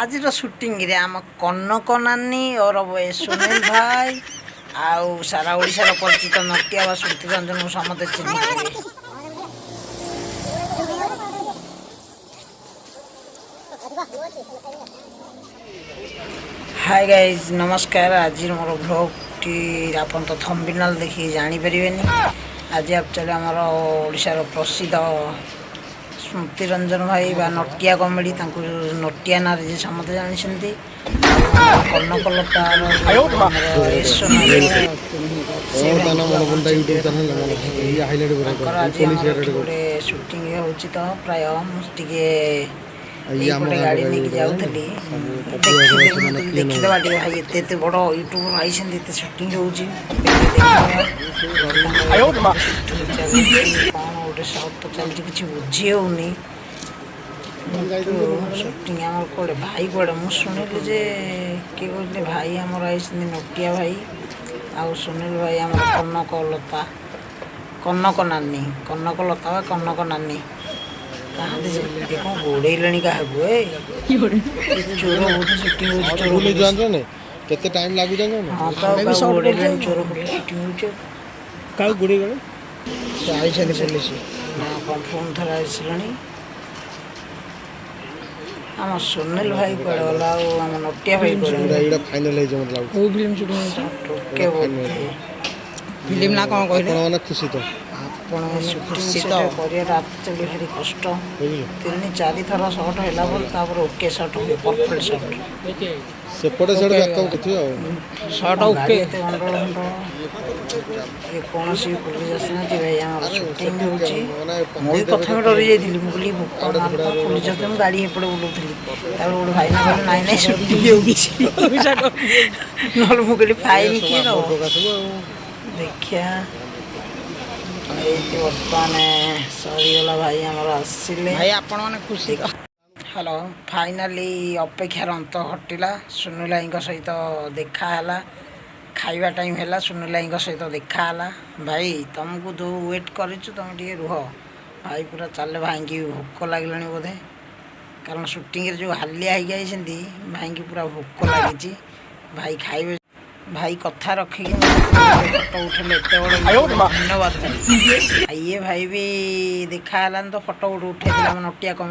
ଆଜିର ସୁଟିଂରେ ଆମ କନକ ନାନୀ ଓରଫ ସୁନୀଲ ଭାଇ ଆଉ ସାରା ଓଡ଼ିଶାର ପରିଚିତ ନଟିଆ ବା ସ୍ମୃତି ରଞ୍ଜନକୁ ସମସ୍ତେ ଚିହ୍ନିଥିବେ। ହାଇ ଗାଇଜ୍, ନମସ୍କାର। ଆଜିର ମୋର ଭ୍ଲଗ୍ଟି ଆପଣ ତ ଥମ୍ବନେଲ୍ ଦେଖିକି ଜାଣିପାରିବେନି। ଆଜି ଆକ୍ଚୁଆଲି ଆମର ଓଡ଼ିଶାର ପ୍ରସିଦ୍ଧ ସ୍ମୃତି ରଞ୍ଜନ ଭାଇ ବା ନଟିଆ କମେଡ଼ି, ତାଙ୍କୁ ନଟିଆ ନାଁରେ ଯେ ସମସ୍ତେ ଜାଣିଛନ୍ତି, ଆଉ କନକଲତାର ଯେଉଁ ଆମର ସେ ତାଙ୍କର ଆଜି ଆମର ଏଠି ଗୋଟେ ସୁଟିଂ ହେଉଛି। ତ ପ୍ରାୟ ମୁଁ ଟିକେ ଏଇପଟେ ଗାଡ଼ି ନେଇକି ଯାଉଥିଲି, ଦେଖିଦେଲି, ଦେଖିଦେବା ଟିକେ ଭାଇ, ଏତେ ଏତେ ବଡ଼ ୟୁଟ୍ୟୁବର ଆଇଛନ୍ତି, ଏତେ ସୁଟିଂ ହେଉଛି, ଚାଲିଛି କ'ଣ ଗୋଟେ ସର୍ଟ ତ ଚାଲିଛି, କିଛି ବୁଝି ହେଉନି। କିନ୍ତୁ ସୁଟିଂ ଆମର କୁଆଡ଼େ ଭାଇ କୁଆଡ଼େ? ମୁଁ ଶୁଣିଲି ଯେ କିଏ କହିଲେ ଭାଇ ଆମର ଆଇଛନ୍ତି, ନଟିଆ ଭାଇ ଆଉ ସୁନୀଲ ଭାଇ, ଆମର କନକ ଲତା, କନକ ନାନୀ, କନକ ଲତା ବା କନକ ନାନୀ କାହାନ୍ତି ସେ କଣ ଗୋଡ଼େଇଲେଣି କାହାକୁ? ଏ ଚୋର ବୋଧେ ସୁଟିଂ ହେଉଛି, ଚୋର ଭୁଲି ପୋଲିସ। ଜାଣିଛ କେତେ ଟାଇମ୍ ଲାଗୁଛି ଜାଣିଛ? ହଁ ତ, ଆଉ କାହାକୁ ଗୋଡ଼େଇଲେଣି, ଚୋର ପୋଲିସ ସୁଟିଂ ହେଉଛି। କାହାକୁ ଗୋଡ଼େଇ ଗଲେ? ସେ ଆଇଛନ୍ତି ପୋଲିସ ନା କ'ଣ? ଫୋନ୍ ଥରେ ଆସିଲାଣି। ଆମ ସୁନୀଲ ଭାଇ କୁଆଡ଼େ ଗଲା ଆଉ ଆମ ନଟିଆ ଭାଇ କୁଆଡ଼େ ଗଲା? ଏଇଟା ଫାଇନାଲ ହେଇଯିବ ମତେ ଲାଗୁଛି। କୋଉ ଫିଲ୍ମ ସୁଟିଂ ହେଉଛି? ଓକେ ବୋଧେ। ଫିଲ୍ମ ନା କ'ଣ କହିଲେ? ଆପଣମାନେ ଖୁସି ତ? ଆପଣ ଖୁସି ତ କରିବାଟା ଆକ୍ଚୁଆଲି ଭାରି କଷ୍ଟ। ବୁଝିଲେ? ତିନି ଚାରି ଥର ସର୍ଟ ହେଲା ପରେ ତାପରେ ଓକେ ସର୍ଟ ହୁଏ, ପରଫେକ୍ଟ ସର୍ଟ। ସେପଟେ ସେପଟେ ବ୍ୟାକଅପ୍ କରୁଥିବେ ଆଉ। ସର୍ଟ ଗାଡ଼ି ଓକେ। ଏତେ ଗଣ୍ଡଗୋଳ ଫଣ୍ଡଗୋଳ ଏ କୌଣସି ପୋଲିସ ଆସିନାହାନ୍ତି ଭାଇ, ଆମର ସୁଟିଂ ହେଉଛି। ମୁଁ ବି ପ୍ରଥମେ ଡରି ଯାଇଥିଲି। ମୁଁ କହିଲି ବୋପା ମା, ପୋଲିସ ଅଛି, ମୁଁ ଗାଡ଼ି ଏପଟେ ବୁଲଉଥିଲି। ତାପରେ ଗୋଟେ ଭାଇନା କହିଲେ, ନାଇଁ ନାଇଁ, ସୁଟିଂ ହେଉଛି, ନହେଲେ ମୁଁ କହିଲି ଫାଇନ୍ କିଏ ଦେବ? ସବୁ ଆଉ। ଦେଖିବା, ଏଇଠି ବର୍ତ୍ତମାନ ସରିଗଲା, ଭାଇ ଆମର ଆସିଲେ। ଭାଇ, ଆପଣମାନେ ଖୁସି ତ? ହ୍ୟାଲୋ, ଫାଇନାଲି ଅପେକ୍ଷାର ଅନ୍ତ ଘଟିଲା। ସୁନୀଲ ଭାଇଙ୍କ ସହିତ ଦେଖା ହେଲା। ଖାଇବା ଟାଇମ୍ ହେଲା, ସୁନୀଲ ଭାଇଙ୍କ ସହିତ ଦେଖା ହେଲା। ଭାଇ, ତୁମକୁ ଯେଉଁ ୱେଟ୍ କରିଛୁ, ତୁମେ ଟିକେ ରୁହ ଭାଇ। ପୁରା ଚାଲେ, ଭାଇଙ୍କି ଭୋକ ଲାଗିଲାଣି ବୋଧେ, କାରଣ ସୁଟିଂରେ ଯେଉଁ ହାଲିଆ ହେଇକି ଆଇଛନ୍ତି, ଭାଇଙ୍କି ପୁରା ଭୋକ ଲାଗିଛି। ଭାଇ ଖାଇବେ। ଭାଇ କଥା ରଖିକି ଫଟୋ ଉଠେଇଲେ, ଏତେ ବଡ଼ YouTuber, ଧନ୍ୟବାଦ ଭାଇ। ଆଉ ଇଏ ଭାଇ ବି ଦେଖା ହେଲାନି ତ ଫଟୋ ଗୋଟେ ଉଠେଇଥିଲେ ଆମ ନଟିଆ କମେଡ଼ି।